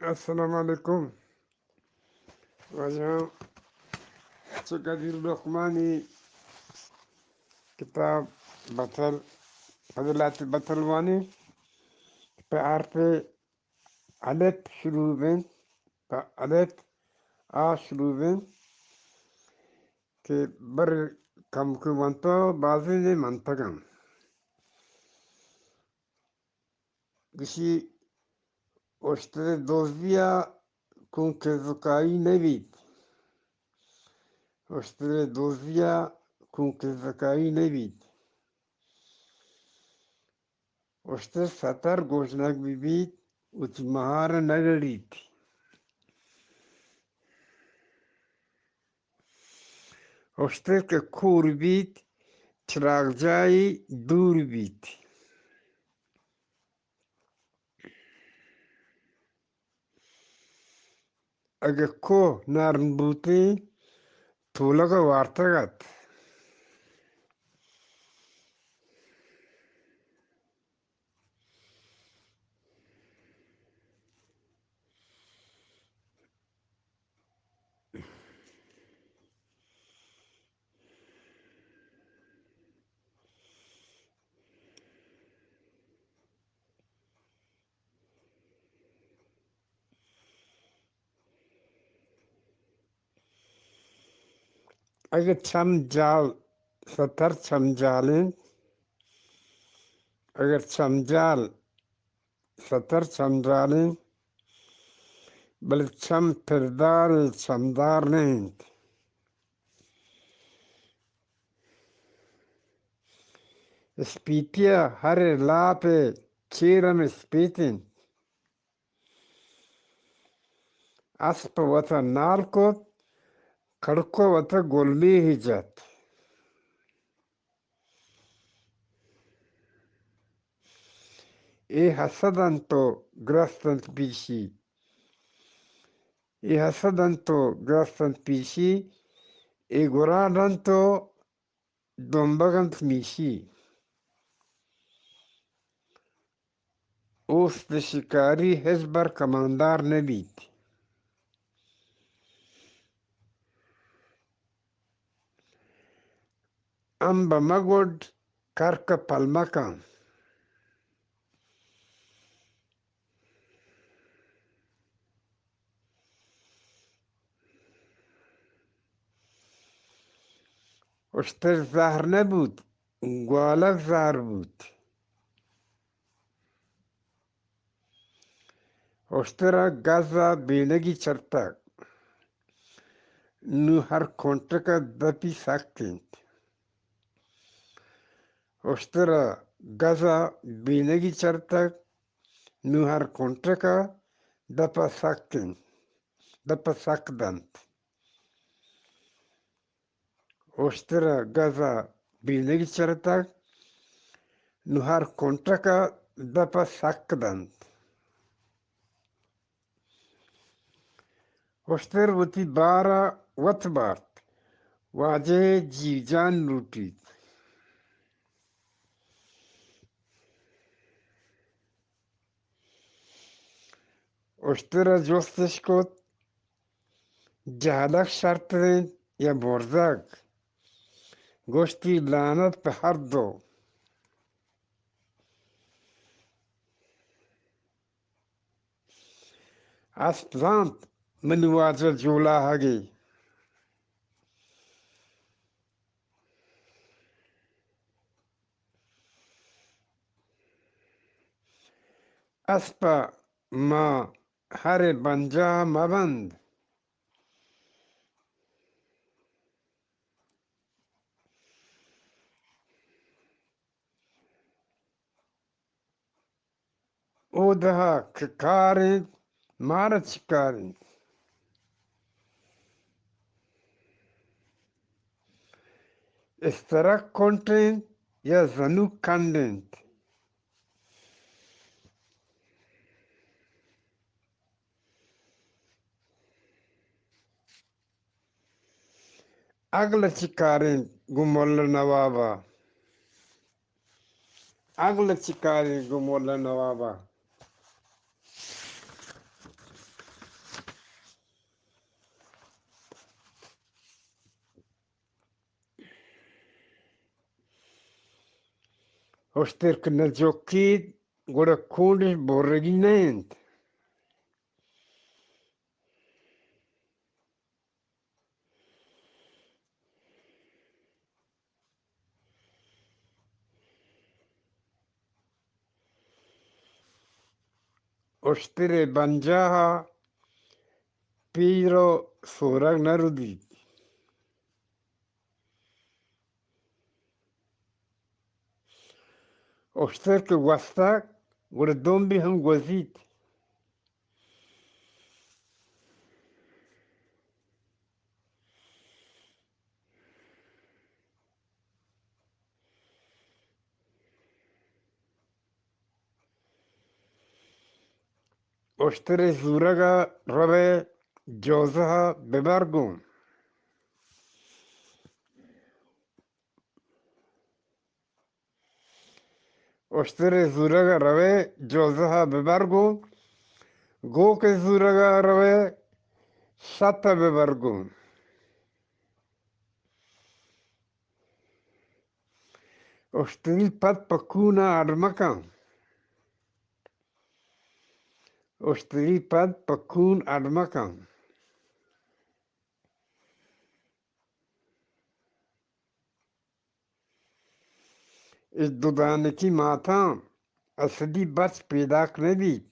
السلام علیکم۔ واجہ چہ قدیر لقمانی کتاب بتل، فضلات بتل وانی، پہ حرف الف شروع بنت، پہ الف آ شروع بنت کہ بر کمکے ونتو بازیں نے منتگاں۔ گشی، اشتر دزیا کونکے زکائی نبیت۔ اشتر دزیا کونکے زکائی نبیت۔ اشتر ستر گوشنگ ببیت، وتی مہار نگڑیت۔ اشتر کہ کور بیت، چراگ جاہی دور بیت۔ اگہ کوہ نرم بوتیں، تولگ ء وارتگ ات۔ اگہ چم جال، ستر چم جال انت، اگر چم جال، ستر چم جال انت، بلے چم پردار انت، چمدار نہ انت۔ اسپیتی ء ہر لاپ ء چیر ہم اسپیت انت۔ اسپ وت ء نال کت، کڑک ء وت ء گلمیہے جت۔ اے حسد انت و گرست انت پیشی۔ اے حسد انت و گرست انت پیشی۔ اے گران انت و دمبگ انت میشی۔ اوست شکاری ہچبر کماندار نہ بیت۔ امب مہ گڈ، کرک پل مہ کن۔ اشتر زہر نہ بوت، گوالگ زہر بوت۔ اشتر ء گز ء بینگی چرتگ، نوں ہر کنٹک ء دپی سک انت۔ اشتر ء گز ء بینگی چرتگ، نوں ہر کنٹک ء دپ ء سک انت، دپ ء سک دنت۔ اشتر ء گز ء بینگی چرتگ، نوں ہر کنٹک ء دپ ء سک دنت۔ اشتر وتی بار ء وت بارت، واجہ ء جیوجان لوٹیت۔ اشتر ء جستش کت، جہلگ شرتر انت یا برزگ؟ گوشتی، لعنت پہ ہر دو۔ اسپ زانت منی واجہ جولاہگے۔ اسپ ء ماں ہر بنجاہ مہ بند۔ اودہا کہ کار انت، مارا چی کار انت؟ استرک کنٹ انت یا زنوک کنڈ انت؟ اگل چی کار انت گوں ملا نواب ء؟ اگل چی کار انت گوں ملا نواب ء؟ اشتر کہ نہ جکیت، گڑا کونڈش برگی نہ انت۔ اشترے بنجاہ ءَ پیر ءُ سورگ نہ ردیت۔ اشتر کہ گوستگ، گڑا دمبی ہم گوزیت۔ اشترے زورگ ءَ روئے، جوزہ ءَ ببر گوں۔ اشترے زورگ ءَ روئے، جوزہ ءَ ببر گوں۔ گوکے زورگ ءَ روئے، شت ءَ ببر گوں۔ اشتری پد پہ کون ءَ اڈ مکن۔ اشتری پد پہ کون اڈ مکن۔ اے دو دانکی ماتاں اسدی بچ پیداک نہ بیت۔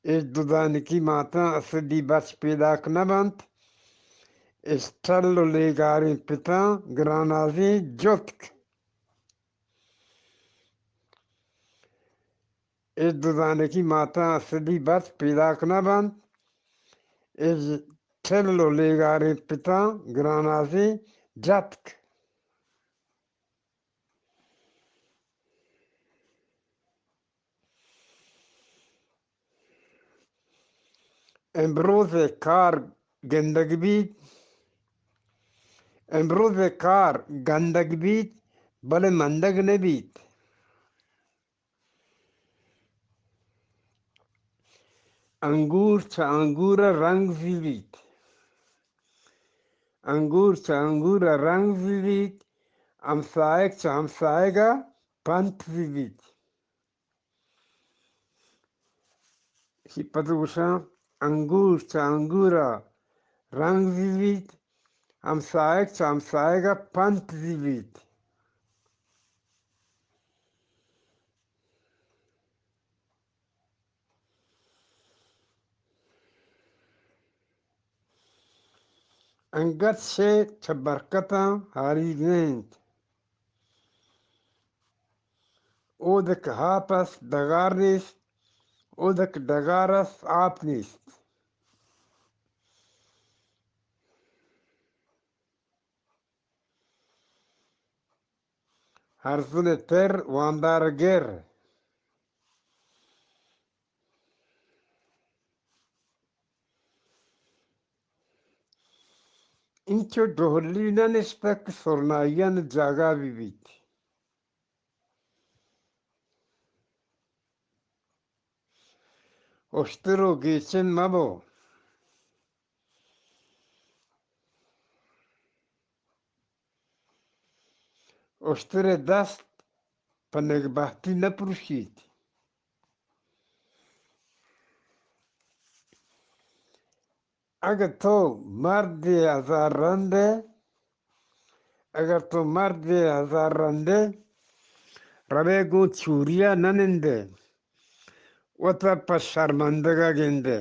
اے دو دانکی ماتاں اسدی بچ پیداک نہ بنت۔ اے ٹل ءُ لیگاریں پتاں گرانازیں جتک۔ اے دو دانکی ماتاں اسدی بچ پیداک نہ بنت۔ اے ٹل ءُ لیگاریں پتاں گرانازیں جتک۔ امروز ءِ کار گندگ بیت، امروز ءِ کار گندگ بیت، بلے مندگ نہ بیت۔ انگور چہ انگور ءَ رنگ زیریت۔ انگور چہ انگور ءَ رنگ زیریت، ہمساہگ چہ ہمساہگ ءَ پنت زیریت۔ ایشی پد گوشاں، انگور چہ انگور ءَ رنگ زیریت، ہمساہگ چہ ہمساہگ ءَ پنت زیریت۔ انگت شے چہ برکتاں ہاریگ نہ انت۔ اودک آپ است، ڈگار نیست، اودک ڈگار است، آپ نیست۔ ہرزن تر واندار گر۔ انچو ڈہلی نہ نشتگ کہ سرنائیان جاگہ بہ بیت۔ اشتر و گیچن مبو۔ اشتر ءِ دست پہ نگبہتی نہ پروشیت۔ اگہ تو مردے ہزار رندے، اگر تو مردے ہزار رندے، روے گوں چوریا نہ نندے، وتا پہ شرمندگا گندے۔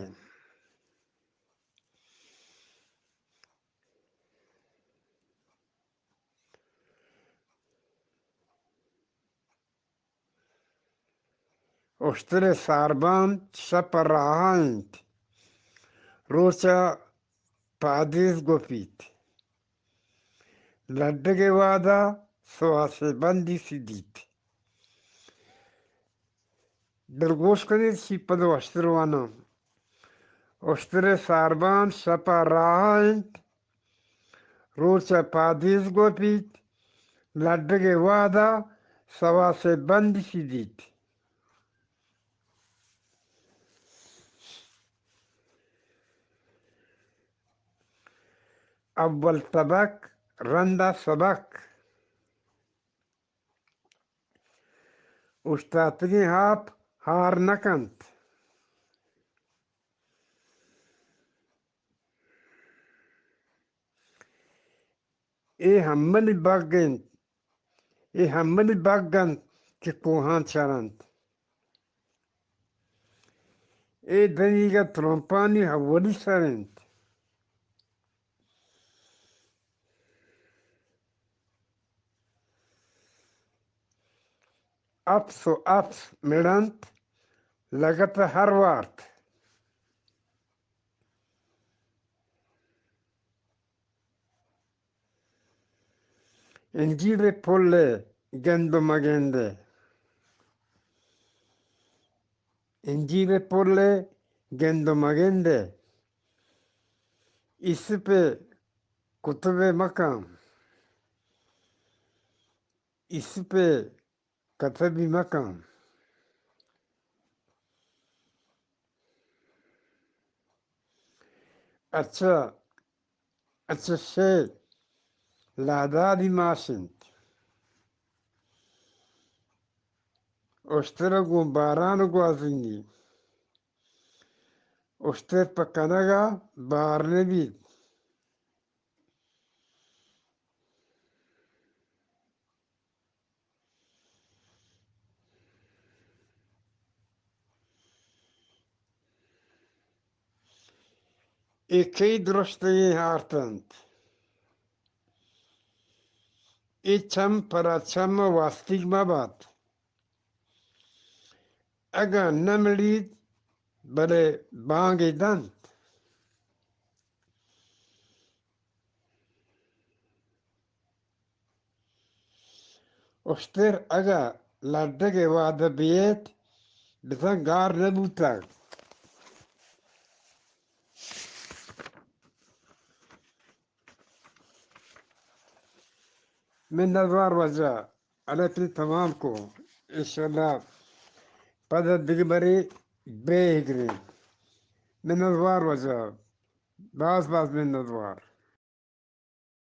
اشتر ءِ ساربان شپ ءَ راہ ءَ انت، روچ ءَ پادیز گوپیت۔ لڈگ ءِ وہد ءَ سواس ءِ بندی سدیت۔ دلگوش کنیت، شی پد وشتر واناں۔ اشتر ءِ ساربان شپ ءَ راہ ءَ انت، روچ ءَ پادیز گوپیت، لڈگ ءِ وہد ءَ سواس ءِ بندی سدیت۔ اول تبک، رندا سبک۔ اوشتاتگیں آپ ہار نہ کنت۔ اے ہملی بگ انت، اے ہملی بگ انت کہ کوہاں چرنت۔ اے دنیگہ ترمپانی اولی سر انت۔ اپس و اپس مڑنت، لگت ہر وارت۔ انجیر پل ء گند و مگند ء، انجیر پل ء گند و مگند ء، ایسپ ء کتب ء مکن، ایسپ ء کتبی مکن۔ اچھا، اچھا شے لادادی ماش انت۔ اشتر گوں باران گوازینی۔ اشتر پہ کنگا بار نبیت۔ اے کئی درشتگیں ہارت انت؟ اے چم پرا چم ء واستیگ مہ بات۔ اگاں نہ مڑیت، بلے بانگے دنت۔ اشتر اگاں لڈگ ء وہد ء بیت، بزاں گار نہ بوتگ۔ منتوار واجہ، الے تئی تمام کو، انشاءاللہ پد ء دگہ برے بے گریں۔ منتوار واجہ، باز باز منتوار۔